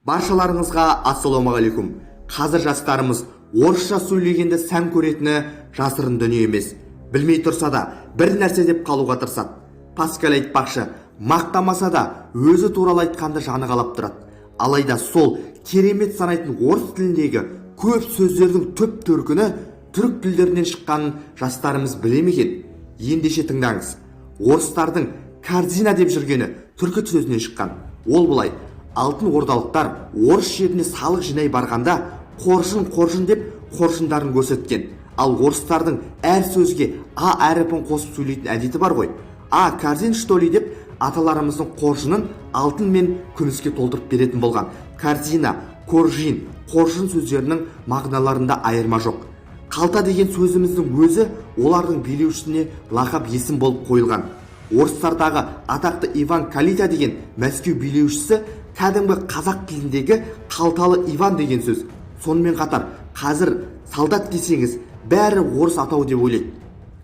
Баршаларыңызға ассалаумағалейкум! Қазір жастарымыз орысша сөйлегенді сән көретіні жасырын дүние емес. Білмей тұрса да, бір нәрсе деп қалуға тырысады. Паскаль айтпақшы, мақтамаса да, өзі туралы айтқанды жаны қалап тұрады. Алайда сол керемет санайтын орыс тіліндегі көп сөздердің түп төркіні түрік тілдерінен шыққанын жастарымыз біле ме екен? Ендеше, тыңдаңыз. Орыстардың «корзина» деп жүргені түркі сөзінен шыққан. Ол былай: Алтын Ордалықтар орыс жеріне салық жинай барғанда, «қоржын, қоржын» деп қоржындарын көрсеткен. Ал орыстардың әр сөзге «а» әріпін қосып сөйлейтін әдеті бар ғой. «А корзин, что ли?» деп, аталарымыздың қоржынын алтын мен күміске толтырып беретін болған. Корзина, коржин, қоржын сөздерінің мағыналарында айырма жоқ. Қалта деген сөзіміздің өзі олардың билеушісіне лақап есім болып қойылған. Орыстардағы атақты Иван Калита деген Мәскеу билеушісі кәдімгі қазақ тіліндегі «қалталы Иван» деген сөз. Сонымен қатар, қазір солдат десеңіз, бәрі орыс атауы деп ойлайды.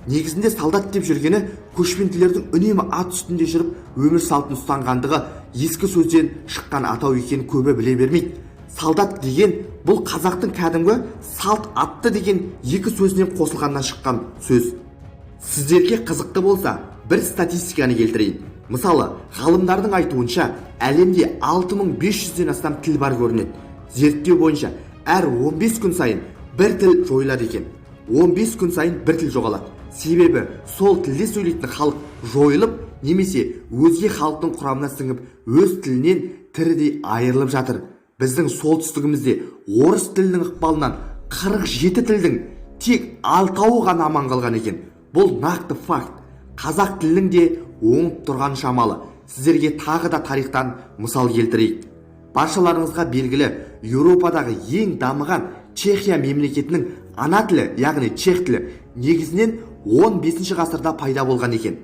Негізінде солдат деп жүргені көшпенділердің үнемі ат үстінде жүріп, өмір салтын ұстанғандығы ескі сөзден шыққан атау екенін көбі біле бермейді. Солдат деген бұл қазақтың кәдімгі «салт атты» деген екі сөзінен қосылғаннан шыққан сөз. Сіздерге қызықты болса, бір статистиканы келтірейін. Мысалы, ғалымдардың айтуынша, әлемде 6500-ден астам тіл бар көрінеді. Зерттеу бойынша, әр 15 күн сайын бір тіл жойылады екен. 15 күн сайын бір тіл жоғалады. Себебі сол тілде сөйлейтін халық жойылып немесе өзге халықтың құрамына сіңіп, өз тілінен тірідей айырылып жатыр. Біздің солтүстігімізде орыс тілінің ықпалынан 47 тілдің тек алтауы ғана аман қалған екен. Бұл нақты факт. Қазақ тілінің де оңып тұрған шамалы. Сіздерге тағы да тарихтан мысал келтірейік. Баршаларыңызға белгілі, Еуропадағы ең дамыған Чехия мемлекетінің ана тілі, яғни чех тілі, негізінен 15 ғасырда пайда болған екен.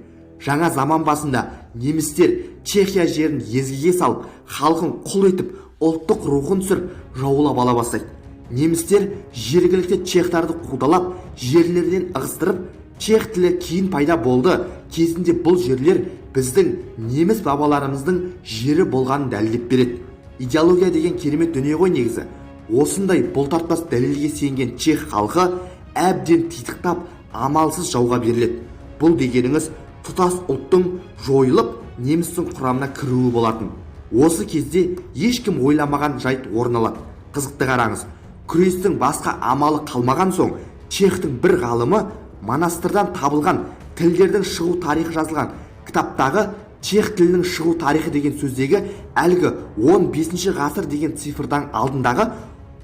Жаңа заман басында немістер Чехия жерін езгіге салып, халқын құл етіп, ұлттық рухын түсіріп, жаулап ала бастайды. Немістер жергілікті чехтарды қудалап, жерлерінен ығыстырып, чех тілі кейін пайда болды, кезінде бұл жерлер біздің неміс бабаларымыздың жері болғанын дәлелдеп береді. Идеология деген керемет дүние ғой негізі. Осындай бұлтартпас дәлелге сенген чех халқы әбден титықтап, амалсыз жауға беріледі. Бұл дегеніңіз тұтас ұлттың жойылып, немістің құрамына кіруі болатын. Осы кезде ешкім ойламаған жайт орын алады. Қызықты қараңыз: күрестің басқа амалы қалмаған соң, чехтің бір ғалымы монастырдан табылған тілдердің шығу тарихы жазылған кітаптағы «чех тілінің шығу тарихы» деген сөздегі әлгі 15 ғасыр деген цифрдан алдындағы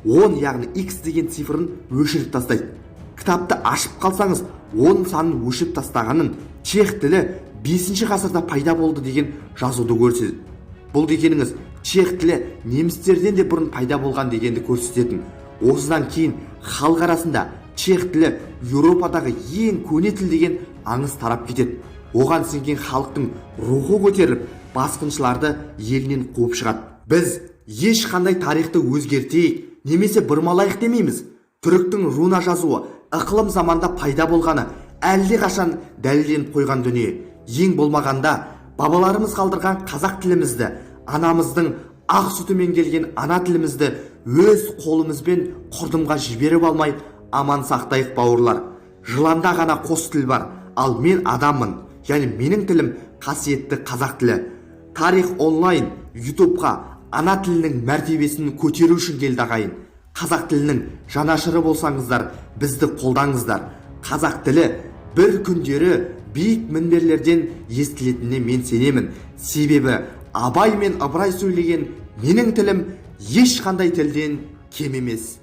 10, яғни x деген цифрын өшіріп тастайды. Кітапты ашып қалсаңыз, 10 санын өшіріп тастағанын, чех тілі 5 ғасырда пайда болды деген жазуды көрсетеді. Бұл дегеніңіз чех тілі немістерден де бұрын пайда болған дегенді көрсететін. Осыдан кейін халық арасында чех тілі Еуропадағы ең көне тіл деген аңыз тарап кетеді. Оған сенген халықтың рухы көтеріліп, басқыншыларды елінен қуып шығады. Біз ешқандай тарихты өзгертейік немесе бұрмалайық демейміз. Түріктің руна жазуы ықылым заманда пайда болғаны әлдеқашан дәлелденіп қойған дүние. Ең болмағанда, бабаларымыз қалдырған қазақ тілімізді, анамыздың ақ сүтімен келген ана тілімізді өз қолымызбен құрдымға жіберіп алмай, аман сақтайық, бауырлар. Жыланда ғана қос тіл бар, ал мен адаммын және менің тілім қасиетті қазақ тілі. Тарих онлайн Ютубқа ана тілінің мәртебесін көтеру үшін келді, ағайын. Қазақ тілінің жанашыры болсаңыздар, бізді қолдаңыздар. Қазақ тілі бір күндері биік мінберлерден естілетініне мен сенемін. Себебі Абай мен Ыбырай сөйлеген менің тілім ешқандай тілден кем емес.